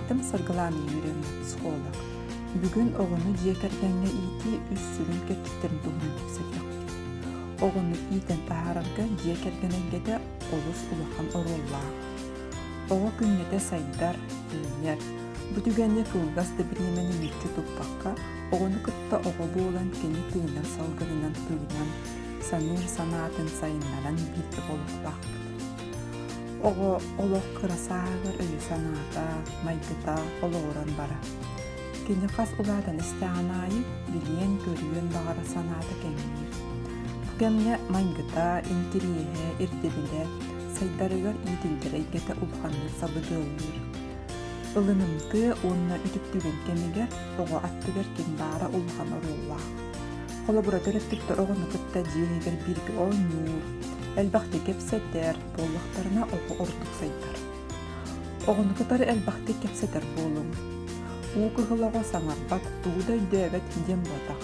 Аатым Саргылаана Юрьевна, психолог. Бүгүн оҕону дьиэ кэргэҥҥэ иитии үс сүрүн кэрчиктэрин туһунан кэпсэтиэхпит. Оҕону иитэн таһаарарга дьиэ кэргэн эйгэтэ олус улахан оруоллаах. Оҕо күннэтэ сайдар, үүнэр. Бу түгэни кылгас да бириэмэни мүччү туппакка, оҕону кытта оҕо буолан кини тыынар салгынынан тыынан, саныыр санаатын сайыннаран бииргэ буолуохтаахпыт. Оҕо олох кыра сааһыгар өйө-санаата, майгыта олоҕуран барар. Кини хас улаатан истэҕин аайы билиэн-көрүөн баҕарар санаата кэҥиир. Бу кэмҥэ майгыта, интэриэһэ, ирдэбилэ сайдарыгар иитиллэр эйгэтэ улаханнык сабыдыаллыыр. Ылынымтыа уонна үтүктүгэн кэмигэр оҕо аттыгар ким баара улахан оруоллаах. Холобура, төрөппүттэр оҕону кытта дьиэ иһигэр бииргэ оонньуур, элбэхтик кэпсэтэр буоллахтарына оҕо ордук сайдар. Оҕону кытары элбэхтик кэпсэтэр буолуҥ. Уу кыһыл оҕо саҥарбат, тугу да өйдөөбөт диэн буотах.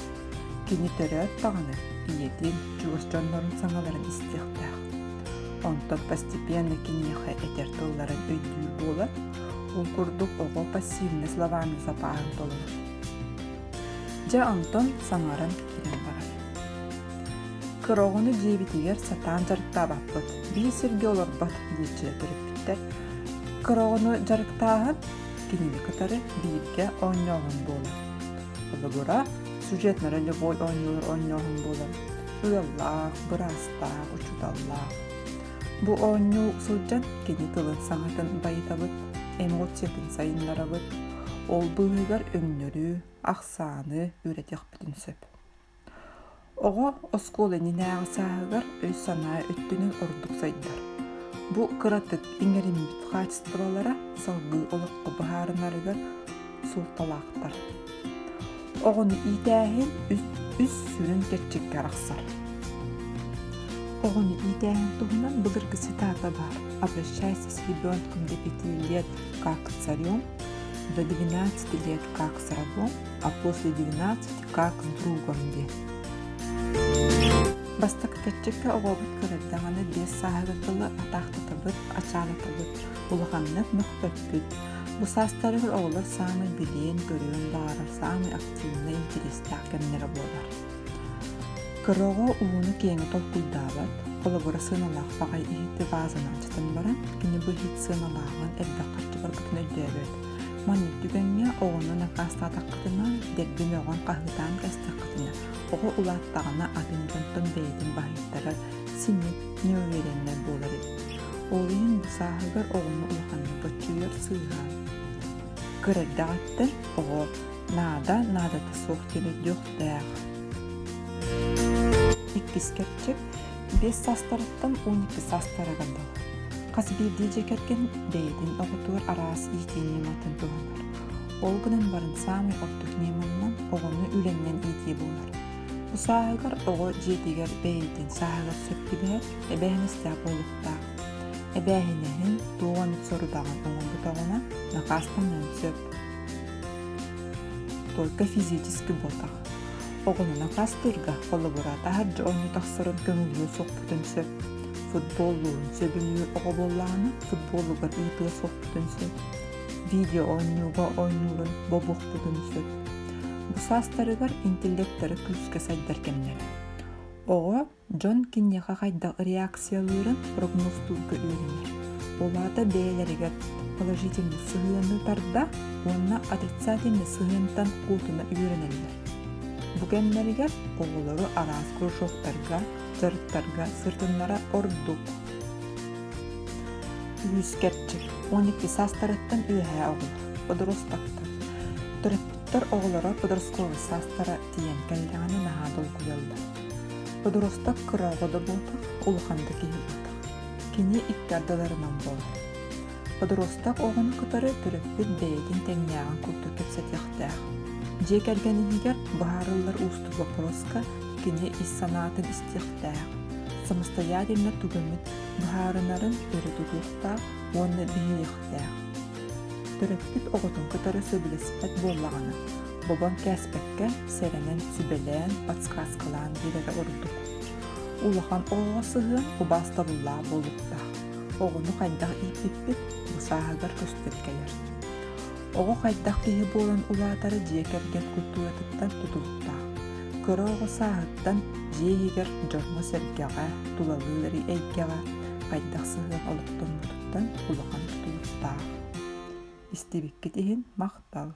Кини төрөөт даҕаны ийэтин, чугас дьоннорун саҥаларын истиэхтээх. Онтон постепенно киниэхэ этэр тылларын өйдүүр буолар, ол курдук оҕо пассивный словарный запаһын толорор. Дьэ онтон саҥаран киирэн барар. Кыра оҕону дьиэбитигэр сатаан дьарыктаабаппыт, биир сиргэ олорбот диэччилэр төрөппүттэр. Кыра оҕону дьарыктааһын кинини кытары бииргэ оонньооһун буолар. Холобура, сюжетно-ролевой оонньуулар оонньооһун буолар. Ыаллаах, быраастаах, учууталлаах. Бу оонньуу сылдьан кини тылын саҥатын байытабыт, эмоциятын сайыннарабыт, ол быыһыгар өҥнөрү, ахсааны үөрэтиэхпитин сөп. Оҕо оскуола иннинээҕи сааһыгар өй-санаа өттүнэн ордук сайдар. Бу кыратык иҥэриммит хаачыстыбалара салгыы олоххо быһаарынарыгар суолталаахтар. Оҕону иитээһин үс сүрүн кэрчиккэ арахсар. Оҕону иитээһин туһунан былыргы цитата баар: «Обращайся с ребенком до пяти лет как с царем, до 12 лет как с рабом, а после 12 как с другом» диэн. Бастакы кэрчиккэ оҕобут кыра эрдэҕинэ 5 сааһыгар дылы атаахтатабыт, ачаалатабыт, улаханнык мөхпөппүт. Бу саастарыгар оҕолор саамай билиэн-көрүөн баҕарар, саамай активнай, интэриэстээх кэмнэрэ буолар. Кыра оҕо уһуну-киэҥи толкуйдаабат, холобура сыаналаах баҕайы иһити вазанан алдьатан баран, кини бу иһит сыаналааҕын элбэх харчы барбытын өйдөөбөт. Маннык түгэҥҥэ оҕону накаастаатаххытына, дэлби мөҕөн хаһыытаан кэстэххитинэ, оҕо улааттаҕына атын дьонтон бэйэтин баһыйтарар, симик, неувереннай буолар эбит. Ол иһин бу сааһыгар оҕону улаханнык боччуйар сыыһа. Кыра эрдэҕиттэн оҕо наада наадата суох диэн өйдүөхтээх. Иккис кэрчик 5 саастарыттан 12 саастарыгар дылы. Хас биирдии дьиэ кэргэн бэйэтин оҕотугар араас иитии ньыматын туһанар. Ол гынан баран саамай ордук ньыманнан оҕону үлэннэн иитии буолар. Бу сааһыгар оҕо дьиэтигэр бэйэтин сааһыгар сөп түбэһэр эбээһинэстээх буолуохтаах. Эбээһинэһин туох эмит сорудаҕын оҥорботоҕуна накаастаныан сөп. Только физически буолтах. Оҕону накаастыырга холобура таһырдьа оонньуу тахсарын көҥүллүө суохпутун сөп. Футболлуурун сөбүлүүр оҕо буоллаҕына футболугар ыытыа суохпутун сөп. Видео оонньууга оонньуурун бобуохпутун сөп. Бу саастарыгар интеллектара күүскэ сайдар кэмнэрэ. Оҕо Дьон киниэхэ хайдах реакциялыырын прогнозтуурга үөрэнэр. Ол аата бэйэлэригэр положительнай сыһыаны тарда уонна отрицательнай сыһыантан куотуна үөрэнэллэр. Бу кэмнэригэр оҕолору араас кружоктарга, дьарыктарга сырытыннара ордук. Үһүс кэрчик 12 саастарыттан үөһээ оҕолор, подростактар. Төрөппүттэр оҕолоро подростковай саастара тиийэн кэллэҕинэ наһаа долгуйаллар. Подросток кыра оҕо да буолтах, улахан да киһи буолтах. Кини икки ардыларынан буолар. Подросток оҕону кытары төрөппүт бэйэтин тэҥнээҕин курдук кэпсэтиэхтээх. Дьиэ кэргэн иһигэр быһаарыллар уустук боппуруоска кини ис санаатын истиэхтээх, самостоятельно тугу эмит быһаарынарын өрө тутуохтаах уонна биһириэхтээх. Төрөппүт оҕотун кытары сөбүлэспэт буоллаҕына, бобон кээспэккэ, сэрэнэн, сүбэлээн, подсказкалаан биэрэрэ ордук. Улахан оҕоҕо сыһыан убаастабыллаах буолуохтаах. Оҕону хайдах ииппиппит бу сааһыгар көстөн кэлэр. Оҕо хайдах киһи буолан улаатара дьиэ кэргэн культуратыттан тутулуктаах. Кыра оҕо сааһыттан дьиэ иһигэр дьоҥҥо-сэргэҕэ, тулалыыр эйгэҕэ хайдах сыһыан олохтоммутуттан улахан тутулуктаах. Истибиккит иһин махтал.